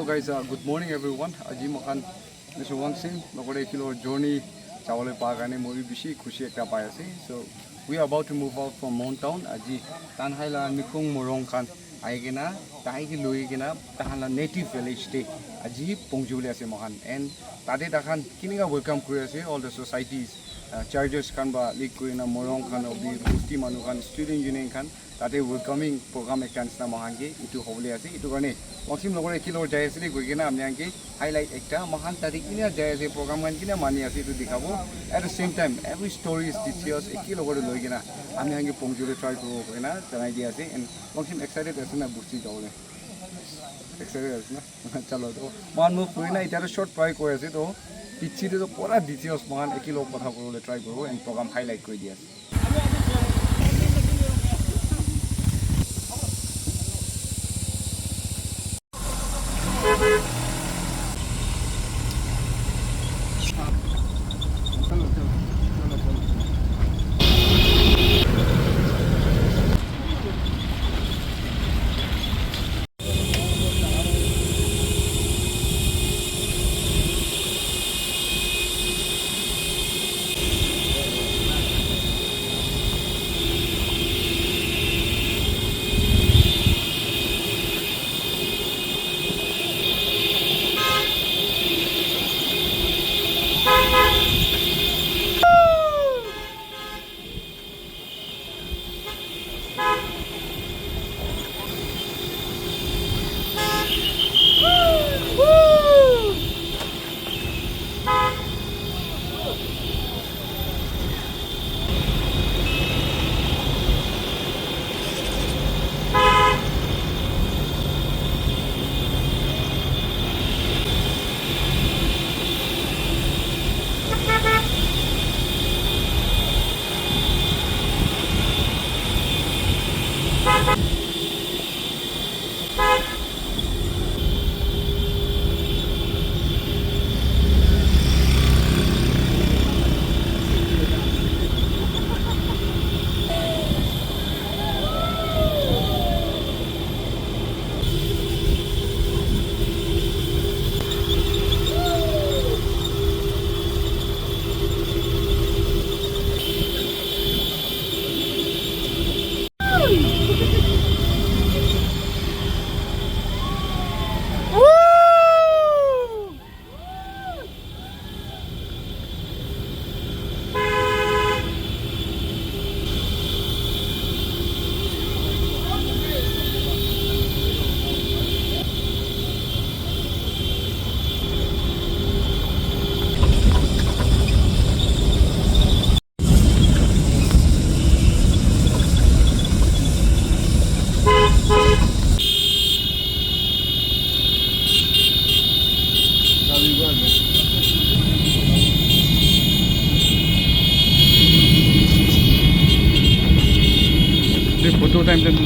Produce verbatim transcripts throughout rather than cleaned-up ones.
Guys, uh, good morning everyone. Aji moikhan Mister Wangsim logore kilo journey jabole pa karne moi bishi khushi ekta pai ase. So we are about to move out from Mon Town. Aji tanhai la Mikong Morong khan ahi kena, tai ke loi kena, tahan la native village te aji pongji bole ase moikhan. And tate takhan kininga welcome kuri ase, all the societies, uh, churches khan ba lead kuri na Morong khan, obi Busti manu khan, student union khan, tate welcoming program ekta nisna moikhan ke itu hobole ase. Itu karne Wangsim logore kilo jai ase de koi kena ami khan ke highlight ekta moikhan tate kina jai ase, program khan kina mani ase itu dikhabo. At the same time, every stories, details eki logore loi kena ami khan ke pongji bole try kuro koi kena janai di ase. And Wangsim excited ase na Busti jabole? Excited ase na? Chalo, to moikhan move kuri na, etiya to short try kuri ase, to piche te to pura details moikhan eki log kotha kuribole try kuribo and program highlight kuri di ase. Photo time time.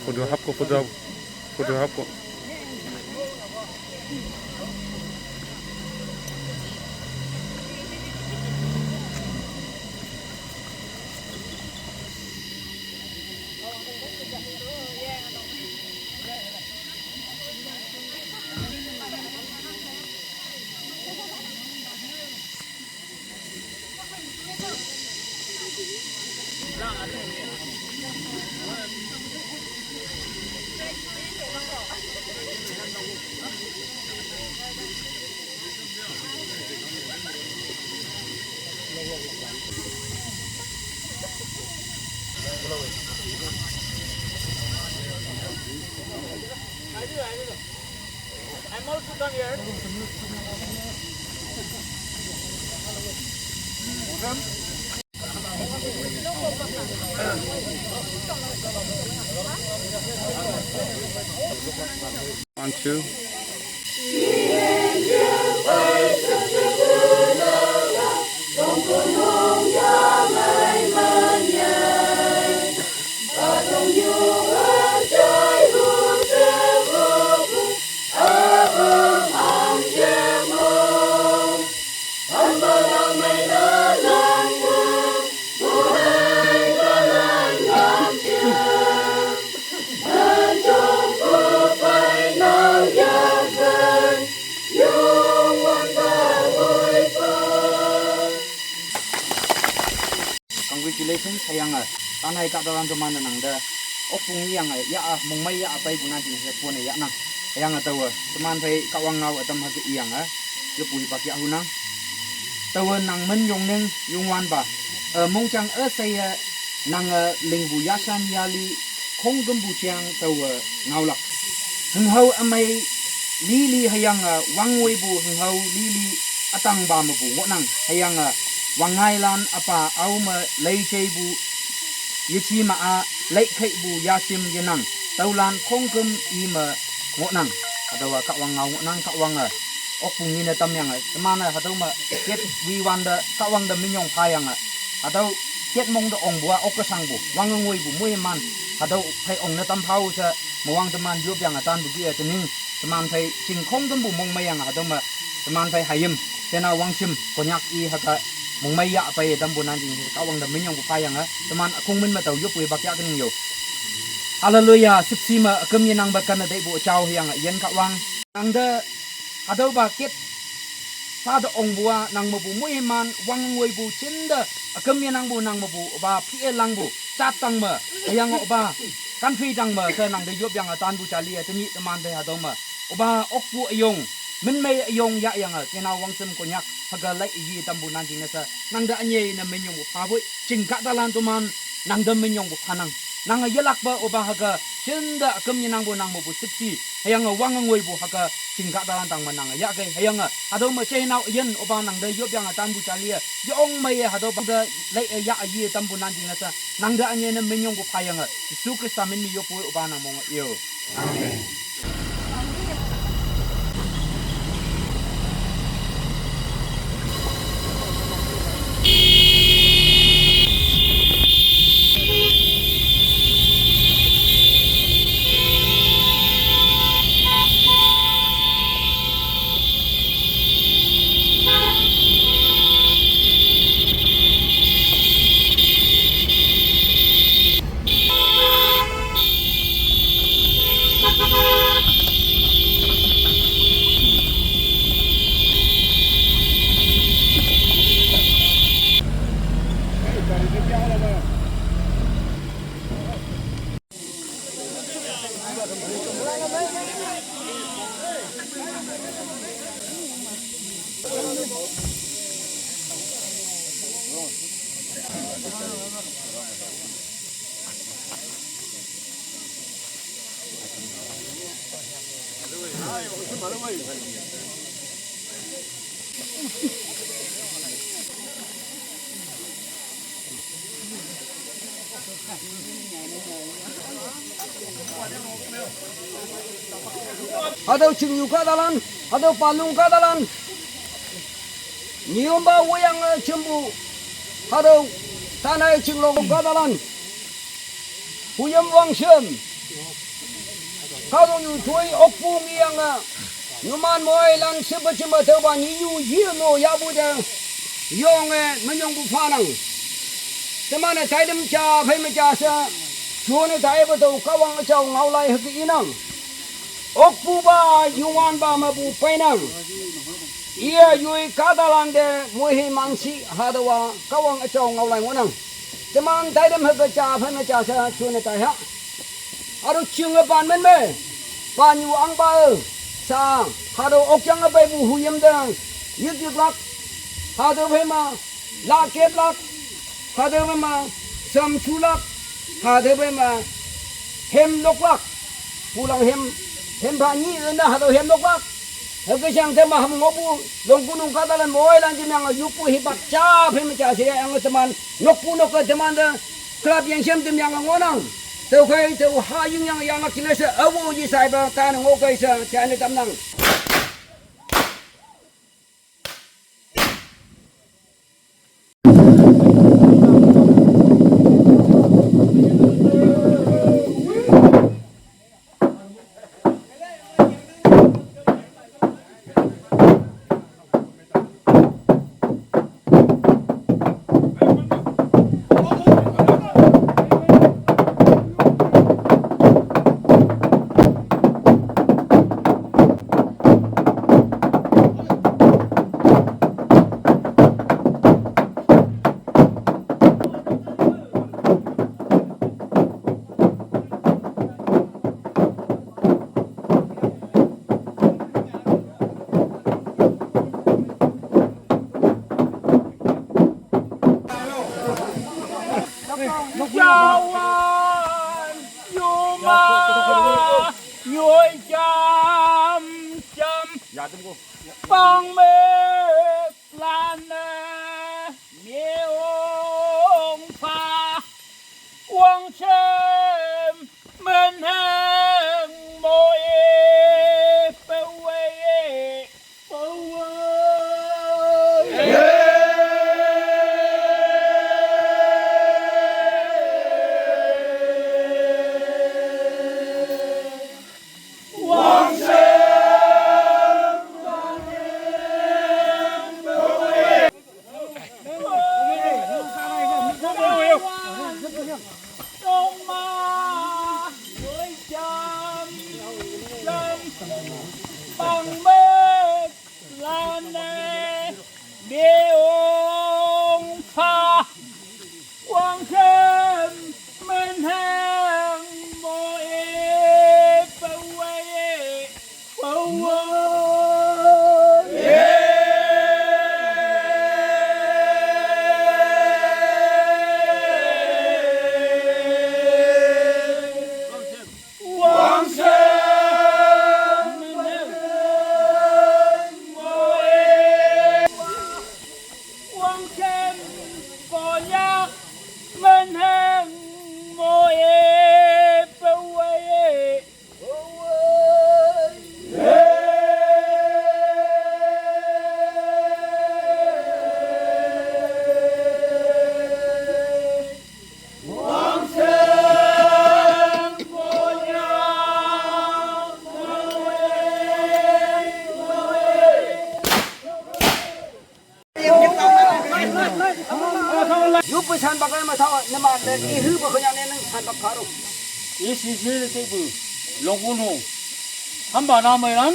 Photo hapko, photo hap, photo hapko. One, two. Congratulations, hüyange. Tanai kahtalan teman nangte. Okpung yange, ya a, mongmei ya a pei bu nanjing he pone ya nang. Hüyange taowe, teman phei Kahwang ngao ütam hüke iyange. Yepu hipak ya hunang. Taowe nang men yongneng yongwanpa. E, mongjang üsheiye, nange lingpu yashan yali, khongkümpu jang taowe ngaolak. Hünghao ümei lili hüyange wangwoipu hünghao lili ütangpa mepu ngohnang hüyange wangngailan üpa aome leijeipu yeji ma-a leikeipu yashim yenang. Tüolan khongküm ime ngohnang. Hatüowa Kahwang ngao ngohnang Kahwange. Okpu ngine tamyange, teman-e hatüo me, ket wiwante, Kahwang te minyong phayange. Hatüo, ket mong te ongpu-a, okkeshangpu, wange ngoipu, moiman, hatüo phei ongne tam phao she, mewang teman yopyange tanpu kih-e tening, teman phei chingkhong tampu mongmeiyange, hatüo me, teman phei hayim, tena wangshim, Konyak i hüke, mongmei yah pei tampu nanjing, Kahwang te minyongpu phayange, teman ükhong min me tao yoppu hipak yah kening yo. Hallelujah, shüpshe me, üküm yenangpe kane teipu jao hüyange, yin Kahwang. Nangte, hatüopa ket, sate ongpu-a nang mepu moiman, wange ngoipu jinte, üküm yenangpu nang mepu, opa phi-e langpu, jat tang me, hüyange opa, country tang me, she nangte yopyange tanpu jali-e, tenyih teman te hatüo me. Opa okpu üyong, minmei üyong yahyange, tenao wangshim Konyak, hüke lai yi tampu nanjing ne she, nangte ünyei ne minyongpu phapoi, ching kahtalan toman, nangte minyongpu phanang. Nange yelakpe opa hüke, jinte üküm yenangpu nang mepu shüpshe, hüyange wange ngoipu hüke, ching kahtalan tang me nange yahkei, hüyange, hatüo me jeinao yin opa nangte yopyange tanpu jali-e, yong meiye hatüopa te, lai-e yah yi tampu nanjing ne she, nangte ünyei ne minyongpu phayange, Jesu Khrista min me yoppu opa nang monge yo. Amen. Hatüo chingnyu kahtalan, hatüo palung kahtalan. Nyiyompa woiyange chimpu, hatüo tanai chinglong kahtalan. Huyim wangshem. Kahtoknyu toi okpu ngeyange. Numan moilan shepe jimpa tüopa nyinyu yemo yahpu te. Yonge menyongpu phanang. Temane taitem ja phei me ja she. Jone taipe tao Kahwang üjao ngaolai hüke inang. Okpupa, Youngwanpa mepu peinang. Iye yoi kahtalante moihe manshi hatüowa Kahwang üjao ngaolai ngohnang. Teman taitem hüke ja phei me ja she jone taiha. Hatüo jinge pan men me. Panyu ahngpa-e. Sa, hatüo okyange peipu huyim te. Yik yiklak. Hatüo phei me. Lakeplak, hatüo phei me, samshulak, hatüo phei me, hemloklak, pulang hem, hempa nyi ne hatüo hemloklak. Hüke shang te me ham ngohpu, Longkunung kahtalan moilan jemyange yoppu hipak ja phei me ja sheyange teman, nokpu nokke temante, club yengsham temyange ngohnang. Tüokhei tüo ha yingyange yanglak jingne she, awo yeshaipa tane ngohkei she, jane tamnang. Yawan, yuma, yoi jam, jam. Pang me, lan ne, miong pa, wang shem, men heng, mo e, pe wei e. Yupu san bak ma thawa, nema le, i hu ba khanyang ne nang san bak pharo. I si si le te bu, Longkunu. Hamba na mai lan,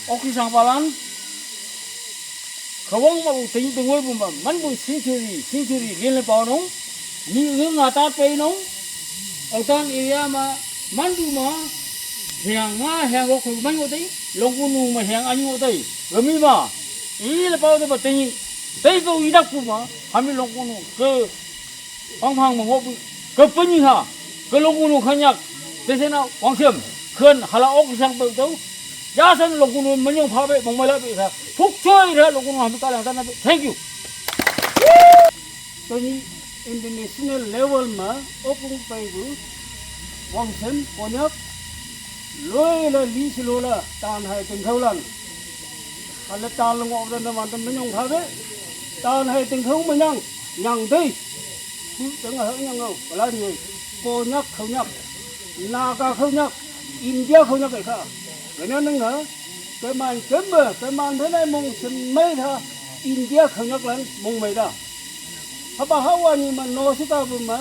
oki sang palan, Kahwang ma bu ting ting woi bu ma, man bu century, century lin le pao nong, ni nge nga ta pei nong, Aotang area ma, man bu ma, hiang nga hiang wok man wok tei, Longkunu ma hiang an wok tei, gemi ma, i le pao te ba ting, tei ko i dak bu ma, hami Longkunu, ke, pang pang ma wok bu, ke penyi ha, ke Longkunu khanyak, te se na, wang shem, khen, hala ok sang pe tau, ya san Longkunu menyong pha pe, mong mai la pe sa, Puk choi re Longkunu hami kalang tan na pe. Thank you. Tony international level ma okung paigu Wangsen Konyak Loi la li si lo la tan hai ting khau lan. Hala tan la ngo da na man da ma nyong kha be. Tan hai ting khau ma nyang, nyang dei. Hu tang ha nyang ngau, la ni. Konyak khau nyak. Naga khau nyak. India khau nyak ka. Ka na nang ha. Ka man kem ba, ka man da na mong sem mai tha. India khau nyak lan mong mai da. Haba hawa ni ma no si ta bu ma.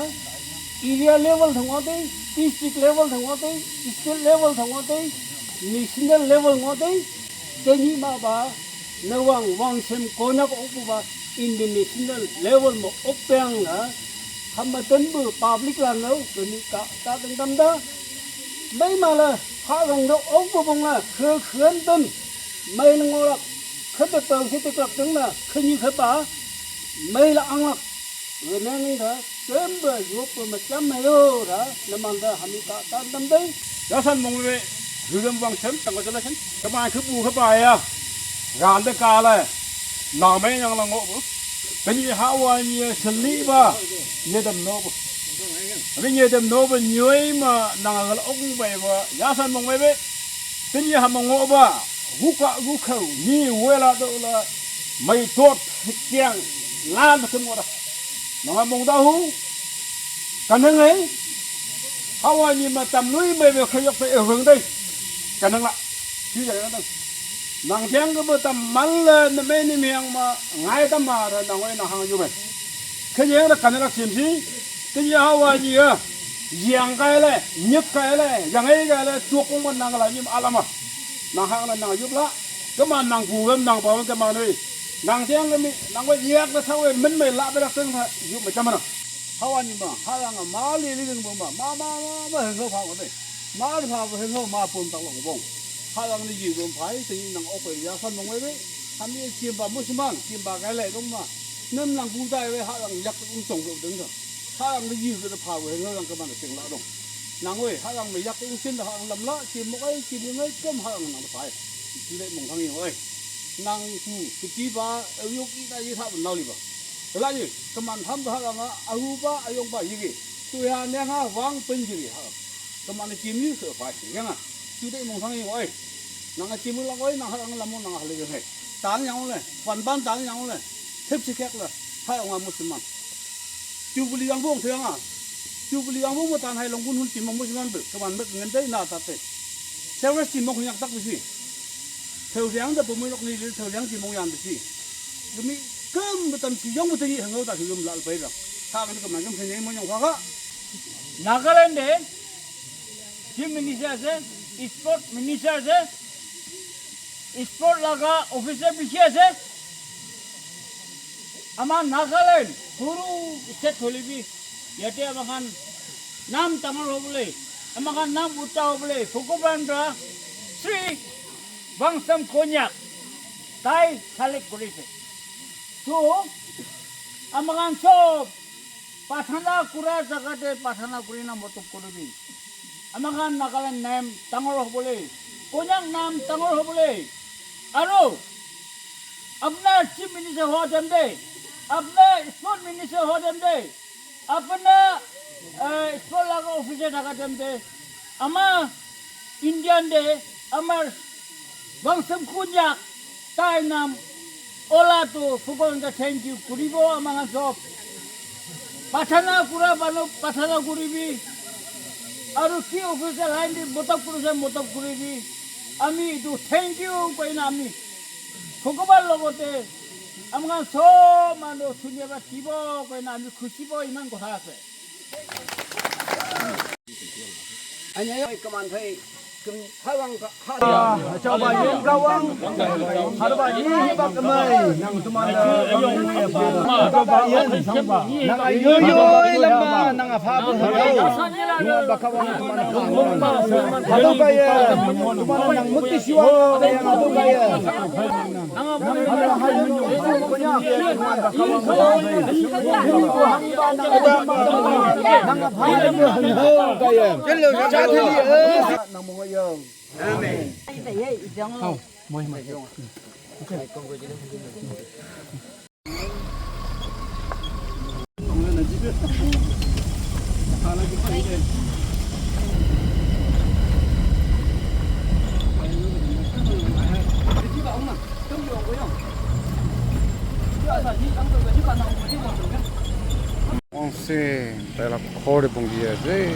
Area level thang wa dei, district level thang wa dei, state level thang wa dei, national level ngo dei. Ka ni ma ba, na wang, wang sem Konyak ok bu ba, international level ma ok peng na. Hama ten bu public la no, ka ni ka, ka teng tam da. Mai ma la, ha gang do ok bu bong la, khe khen ten. Mai na ngo la, khe te tau si te klak teng na, khe ni khe ba. Mai la ang la. Wenang da, kemba yopa ma cham ma yo da, na man da hami ka tan tam dai. Ya san mong we, hürem wang sem, tang ka la sen. Ka ma khe bu khe ba ya. Gal da ka la. Na mai nang la ngo bu. Ka ni hawa ni ya seli ba. Ye dam no bu. Ka ni ye dam no bu nyoi ma nang la ong bai ba. Ya san mong we be. Ka ni ha ma ngo ba. Gu ka gu khau ni we la do la. Mai tot kiang. Lan ba kem ngo da. Nang mong da hu. Ka nang ai. Hawa ni ma tam lui mai be khayok pe e hung dai. Ka nang la. Chi ya nang. Nang tiang ke ba tam mal la na me ni miang ma ngai tam ma ra nang wai na hang yu mai. Ka yang da ka nang la sim si. Ka ya hawa ni ya. Yang kai le, nyek kai le, yang ai kai le, tuak kong ma nang la ni ma alama. Nang hang la nang yup la. Ka ma nang pu gam nang pa ka ma nui. Nang tiang ke mi, nang wai yak da thau e, men mai la be da teng tha, yup ma cham na. Hawa ni ma, ha yang ma li li ding bu ma, ma, ma, ma, ma, heng ho pha ko dei. Ma pha ko heng ho ma pon tak lo ko bong. Ha yang ni ji dong phai, te ni nang ok pe ya san mong wei wei. Ha mi kim ba mu si mang, kim ba kai lai dong ma. Nem nang bu dai wei ha yang yak ung song ko deng da. Ha yang ni ji ko da pha ko heng ho yang ka man sing la dong. Nang wei, ha yang me yak ung sin da ha yang lam la, kim mo ai, kim mo ai, kem ha yang nang da phai. Ji dei mong thang yi wei. Nang ku, ku ti ba, au yok i na yi tha ban nau li ba. La yi, ka man tham ka ha yang a, au ba, ayong ba yi ge. Tu ya ne ha wang pen ji ge ha. Ka man kim yi ke phai, yang a. Ji dei mong thang yi wei. Nang a kim la wei, nang ha yang lam mo, nang ha le ge. Tang yang le, pan ban tang yang le. Thep si kek le. Ha yang a Muslim man. Jubilee yang bong thang a. Jubilee yang bong mo tan hai long kun hun kim mong mo siman be. Ka man mek ngen dai na ta te. Service kim mong nyak tak be si. Theu riang da bu mo lok ni le theu riang kim mong yan be si. Gemi kem be tam si yong be te ni hang ta hum lal pai ra. Ha ka ka man kem khen mo nyong kha kha. Nagaland de Chief Minister ase, Sport Minister ase, Sport laga officer bishi ase. Ama Nagaland, suru state hoile bi, yate ama khan nam dangor hobole, ama khan nam ucha hobole, Bhagwan pra Sri Bangsam Konyak, tai select korise. So, ama khan sob Pathana kura jaga te pathana kuri na motob kuribi. Ama khan Nagaland nam dangor hobole, Konyak nam dangor hobole. Aru apna Chief Minister hoa time te, apna Sport Minister hoa time te, apna, eh, Sport laga officer thaka time te, ama Indian te, ama Bangsam Konyak, tai nam ola tu Bhagwan ka thank you kuribo ama khan sob. Pathana kura manu pathana kuribi. Aru ki officer line te motob kurise motob kuribi. Ami etu thank you koi na ami Bhagwan logote ama khan sob manu dhonyabad dibo koi na ami khushi bo iman kotha ase. Anya yo kaman thai kum hawang ka ha. Chau ba yin ka wang. Har ba yin ba kamai. Nang tuman da. Ka ba yin sang ba. Nang yo yo lam ma nang a pha bu ha. Nang ba ka wang tuman. Ha do ka ya. Tuman nang mukti siwa. Nang do ka ya. Ong se, tai la khor de pong dia se.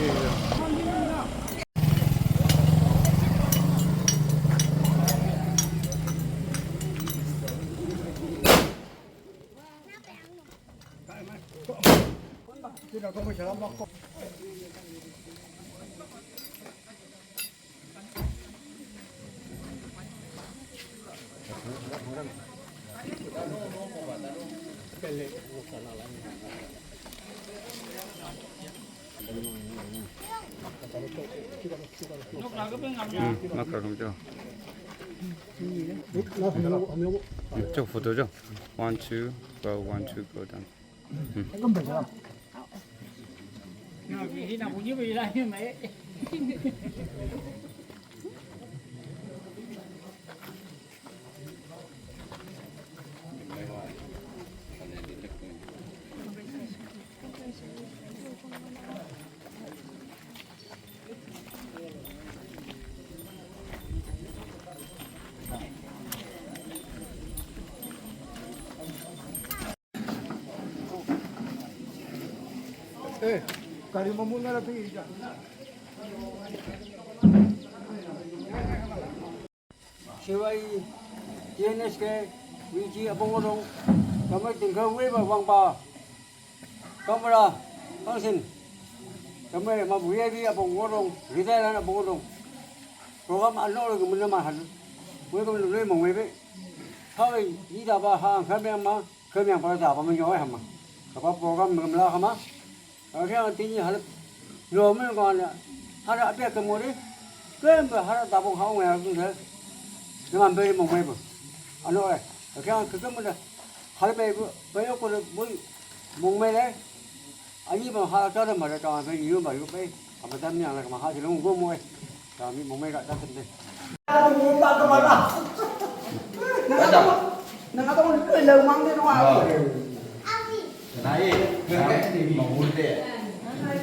Cho photo cho. One, two, go, one, two, go down. Eh, kari mamun na lagi ija. Siwai, T N S K, Wiji, Abong Odong, kami tinggal weba wang ba, kamera, pangsin, kami mabu yebi Abong Odong, ridailan Abong Odong, program ano lagi mana mahal, weba mana mong webe, kawai, ida ba ha, kami ma, kami yang pada apa menyo eh ma, kapa program mengemla kama, Akhirnya tinggi halap. No men ko ana. Hara apia ke mori. Ke be hara tabong haung ya ke. Nama be mong mai bu. Ano eh. Akhirnya ke ke mori. Halap be bu. Be ko bu. Mong mai le. Ani ba hara ta da ma da ta be ni ba yu be. Ama tam yang la ma ha ji long go mo eh. Kami mong mai ka ta tem de. Nang atong, nang atong ni kau lau mang dia nuai. Nai, nai, mawul te.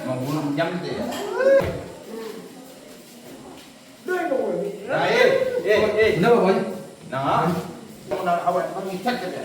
Mawul jam te. Nai, eh, eh. Kenapa, Boy? Nah. Kau nak awak kami chat je.